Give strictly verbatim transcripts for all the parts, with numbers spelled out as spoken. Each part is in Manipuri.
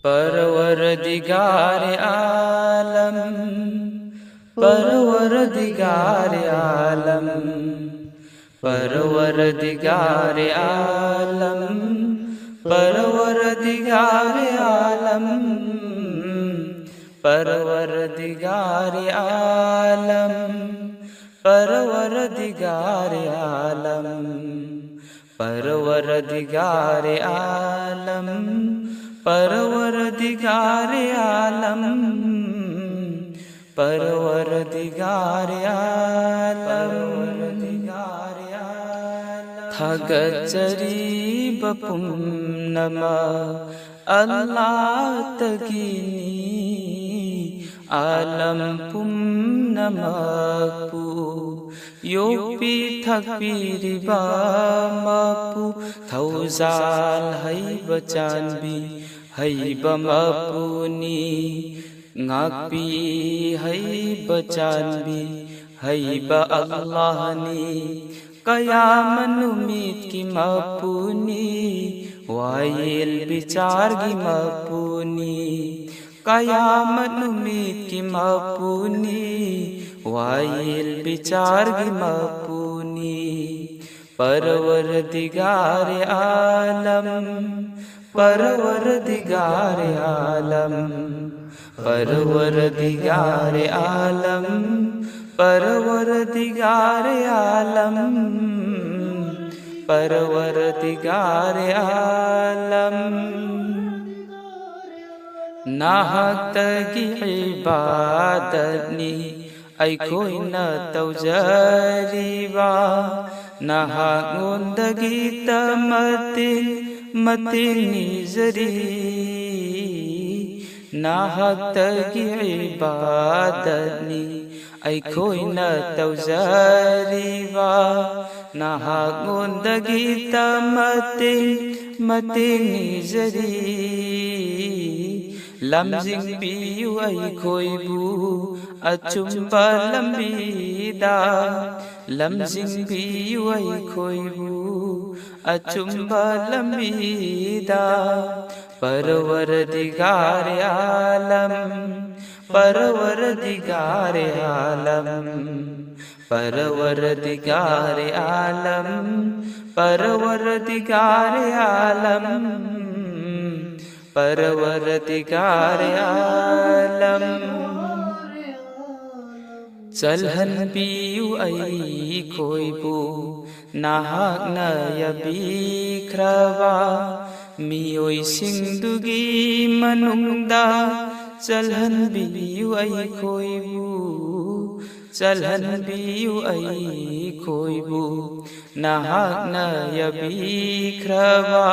پروردگار عالم، پروردگار عالم، پروردگار عالم، پروردگار عالم، پروردگار عالم، پروردگار عالم، پروردگار عالم، پروردگار عالم، پروردگار عالم. ꯊꯥꯒꯠꯆꯔꯤꯕ ꯄꯨꯝꯅꯃꯛ ꯑꯜꯂꯥꯍꯇꯒꯤꯅꯤ꯫ ꯑꯥꯂꯝ ꯄꯨꯝꯅꯃꯛꯄꯨ ꯌꯣꯛꯄꯤ ꯊꯥꯛꯄꯤꯔꯤꯕ ꯃꯄꯨ, ꯊꯧꯖꯥꯜ ꯍꯩꯕ ꯆꯥꯟꯕꯤ ꯍꯩꯕ ꯃꯄꯨꯅꯤ꯫ ꯉꯥꯛꯄꯤ ꯍꯩꯕ ꯆꯥꯟꯕꯤ ꯍꯩꯕ ꯑꯜꯂꯥꯍꯅꯤ꯫ ꯀꯌꯥꯃꯠ ꯅꯨꯃꯤꯠꯀꯤ ꯃꯄꯨꯅꯤ, ꯋꯥꯌꯦꯜ ꯕꯤꯆꯥꯔꯒꯤ ꯃꯄꯨꯅꯤ꯫ ꯀꯌꯥꯃꯠ ꯅꯨꯃꯤꯠꯀꯤ ꯃꯄꯨꯅꯤ, ꯋꯥꯌꯦꯜ ꯕꯤꯆꯥꯔꯒꯤ ꯃꯄꯨꯅꯤ꯫ ꯄꯔꯋꯔꯗꯤꯒꯥꯔꯦ ꯑꯥꯂꯝ، ꯄꯔꯋꯔꯗꯤꯒꯥꯔꯦ ꯑꯥꯂꯝ، ꯄꯔꯋꯔꯗꯤꯒꯥꯔꯦ ꯑꯥꯂꯝ، ꯄꯔꯋꯔꯗꯤꯒꯥꯔꯦ ꯑꯥꯂꯝ, ꯄꯔꯋꯔꯗꯤꯒꯥꯔꯦ ꯑꯥꯂꯝ꯫ ꯅꯍꯥꯛꯇꯒꯤ ꯏꯕꯥꯗꯠꯅꯤ ꯑꯩꯈꯣꯏꯅ ꯇꯧꯖꯔꯤꯕ, ꯅꯍꯥꯛꯉꯣꯟꯗꯒꯤꯇ ꯃꯇꯦꯡ, ꯃꯇꯦꯡ ꯅꯤꯖꯔꯤ꯫ ꯅꯍꯥꯛꯇꯒꯤ ꯏꯕꯥꯗꯠꯅꯤ ꯑꯩꯈꯣꯏꯅ ꯇꯧꯖꯔꯤꯕ, ꯅꯍꯥꯛꯉꯣꯟꯗꯒꯤꯇ ꯃꯇꯦꯡ, ꯃꯇꯦꯡ ꯅꯤꯖꯔꯤ꯫ ꯂꯝꯖꯤꯡꯕꯤꯌꯨ ꯑꯩꯈꯣꯏꯕꯨ ꯑꯆꯨꯝꯕ ꯂꯝꯕꯤꯗ, ꯂꯝꯖꯤꯡꯕꯤꯌꯨ ꯑꯩꯈꯣꯏꯕꯨ ꯑꯆꯨꯝꯕ ꯂꯝꯕꯤꯗ꯫ ꯄꯔꯋꯔꯗꯤꯒꯥꯔꯦ ꯑꯥꯂꯝ, ꯄꯔꯋꯔꯗꯤꯒꯥꯔꯦ ꯑꯥꯂꯝ, ꯄꯔꯋꯔꯗꯤꯒꯥꯔꯦ ꯑꯥꯂꯝ, ꯄꯔꯋꯔꯗꯤꯒꯥꯔꯦ ꯑꯥꯂꯝ, ꯄꯔꯋꯔꯗꯤꯒꯥꯔꯦ ꯑꯥꯂꯝ꯫ ꯆꯜꯍꯟꯕꯤꯌꯨ ꯑꯩꯈꯣꯏꯕꯨ ꯅꯍꯥꯛꯅ ꯌꯥꯕꯤꯈ꯭ꯔꯕ ꯃꯤꯑꯣꯏꯁꯤꯡꯗꯨꯒꯤ ꯃꯅꯨꯡꯗ꯫ ꯆꯜꯍꯟꯕꯤꯌꯨ ꯑꯩꯈꯣꯏꯕꯨ, ꯆꯜꯍꯟꯕꯤꯌꯨ ꯑꯩꯈꯣꯏꯕꯨ ꯅꯍꯥꯛꯅ ꯌꯥꯕꯤꯈ꯭ꯔꯕ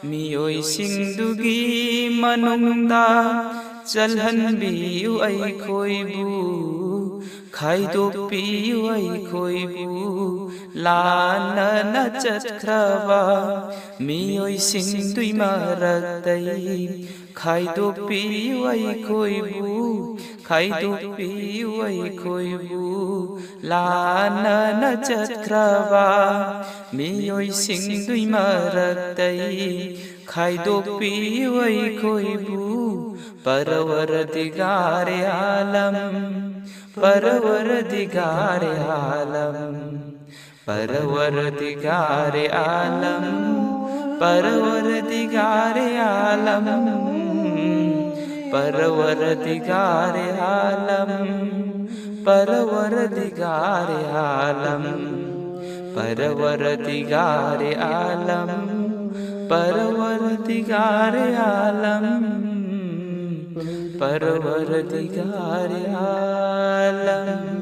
ꯃꯤꯑꯣꯏꯁꯤꯡꯗꯨꯒꯤ ꯃꯅꯨꯡꯗ꯫ ꯆꯜꯍꯟꯕꯤꯌꯨ ꯑꯩꯈꯣꯏꯕꯨ, ꯈꯥꯏꯗꯣꯛꯄꯤꯌꯨ ꯑꯩꯈꯣꯏꯕꯨ ꯂꯥꯟꯅꯅ ꯆꯠꯈ꯭ꯔꯕ ꯃꯤꯑꯣꯏꯁꯤꯡꯗꯨꯒꯤ ꯃꯔꯛꯇꯒꯤ꯫ ꯈꯥꯏꯗꯣꯛꯄꯤꯌꯨ ꯑꯩꯈꯣꯏꯕꯨ, ꯈꯥꯏꯗꯣꯛꯄꯤꯌꯨ ꯑꯩꯈꯣꯏꯕꯨ ꯂꯥꯟꯅꯅ ꯆꯠꯈ꯭ꯔꯕ ꯃꯤꯑꯣꯏꯁꯤꯡꯗꯨꯒꯤ ꯃꯔꯛꯇꯒꯤ꯫ ꯈꯥꯏꯗꯣꯛꯄꯤꯌꯨ ꯑꯩꯈꯣꯏꯕꯨ, ꯄꯔꯋꯔꯗꯤꯒꯥꯔꯦ ꯑꯥꯂꯝ, ꯄꯔꯋꯔꯗꯤꯒꯥꯔꯦ ꯑꯥꯂꯝ, ꯄꯔꯋꯔꯗꯤꯒꯥꯔꯦ ꯑꯥꯂꯝ, ꯄꯔꯋꯔꯗꯤꯒꯥꯔꯦ ꯑꯥꯂꯝ, ꯄꯔꯋꯔꯗꯤꯒꯥꯔꯦ ꯑꯥꯂꯝ, ꯄꯔꯋꯔꯗꯤꯒꯥꯔꯦ ꯑꯥꯂꯝ, ꯄꯔꯋꯔꯗꯤꯒꯥꯔꯦ ꯑꯥꯂꯝ, ꯄꯔꯋꯔꯗꯤꯒꯥꯔꯦ ꯑꯥꯂꯝ, ꯄꯔꯋꯔꯗꯤꯒꯥꯔꯦ ꯑꯥꯂꯝ꯫